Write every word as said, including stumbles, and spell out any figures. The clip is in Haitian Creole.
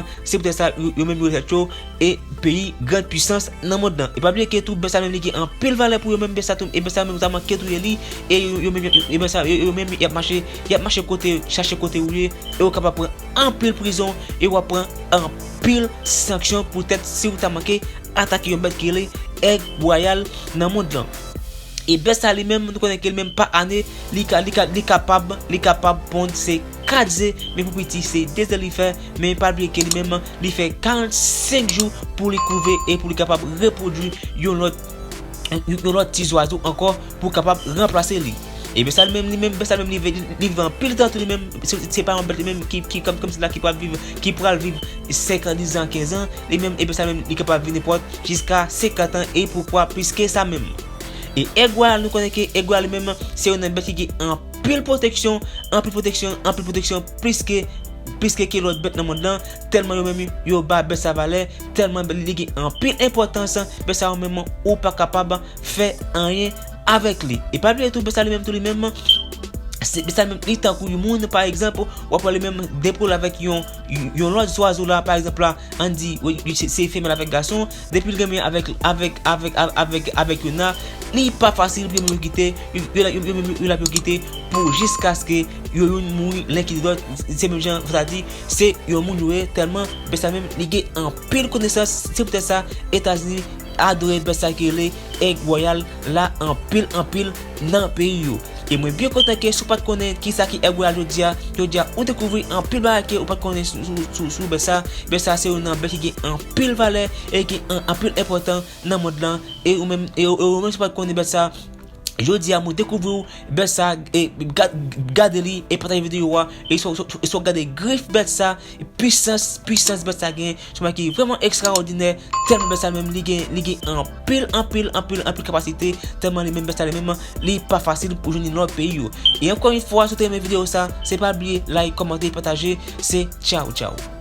Frank. Se poutèt sa, yo, yo menm yo rele tèt yo e peyi grand puissance nan mond lan. E pa bliye ke tou bèt sa menm li gen anpil valè pou yo menm, bèt sa tou, e bèt sa menm yo ta manke touye li, e yo, yo menm, yo, yo, bèt sa, yo, yo menm y ap mache, y ap mache kote, chache kote ou ye, e ou kapab pran anpil prizon, e w ap pran anpil sanksyon poutèt si ou ta manke atake yon bèt ki rele Aigle Royale nan mond lan. E bèt sa li menm, nou konnen ke li menm pa ane, li ka, li ka, li kapab, li kapab ponn se kat ze, men pou piti se de ze li fè, men pa bliye ke li menm, li fè karannsenk jou pou li kouve e pou li kapab repwodui yon lòt, yon, yon lòt ti zwazo ankò pou kapab ranplase li. E bèt sa li menm, li menm, bèt sa li menm, li viv, li viv anpil tan tou li menm, se, se pa yon bèt li menm ki, ki kòm, kòmsi la ki pral viv, ki pral viv senk an, diz an, kenz an, li menm, e bèt sa li menm, li kapab viv nenpòt jiska senkant an, e poukwa plis ke sa menm. E Aigle Royale, nou konnen ke Aigle Royale li menm, se youn nan bèt ki gen anpil pwoteksyon, anpil pwoteksyon, anpil pwoteksyon, plis ke, plis ke, ke lòt bèt nan mond lan, tèlman yo menm, yo ba bèt sa valè, tèlman li gen anpil enpòtans, bèt sa yo menm, ou pa kapab fè anyen avèk li. E pa bliye tou, bèt sa li menm, tou li menm, se, bèt sa li menm, li tankou yon moun, pa egzanp, w ap wè li menm, depi l avèk yon, yon lòt zwazo la, pa egzanp la, ann di, wi, se, se femèl avèk gason, depi l gen men avèk, avèk, avèk, avèk, avèk youn la, li pa fasil pou yo menm yo kite, yo, yo, yo, yo menm yo la pou yo kite pou jiskaske yo youn mouri len kite lòt, se menm jan, sa di, se yon moun yo ye, tèlman bèt sa menm, li gen anpil konesans, se poutèt sa, Etazini adore bèt sa ki rele Aigle Royale la anpil, anpil nan peyi yo. E mwen byen kontan ke si w pa t konnen kisa ki Aigle Royale jodi a, jodi a ou dekouvri anpil bagay ke ou pa t konnen sou, sou, sou, sou bèt sa. Bèt sa se youn nan bèt ki gen anpil valè e ki gen an, anpil enpòtan nan mond lan. E ou menm, e, e ou menm si w pa t konnen bèt sa, jodi a mwen dekouvri w bèt sa, e gad, gade li e pataje videyo a. E si w, si w, si w gade grif bèt sa, pwisans, pwisans bèt sa gen, se yon bagay ki vrèman ekstraòdinè, tèlman bèt sa menm li gen, li gen anpil, anpil, anpil, anpil kapasite, tèlman li menm bèt sa li menm, li pa fasil pou jwenn li nan lòt peyi yo. E ankò yon fwa, si w te renmen videyo sa, se pa bliye like, kòmante, pataje, se tchaw, tchaw.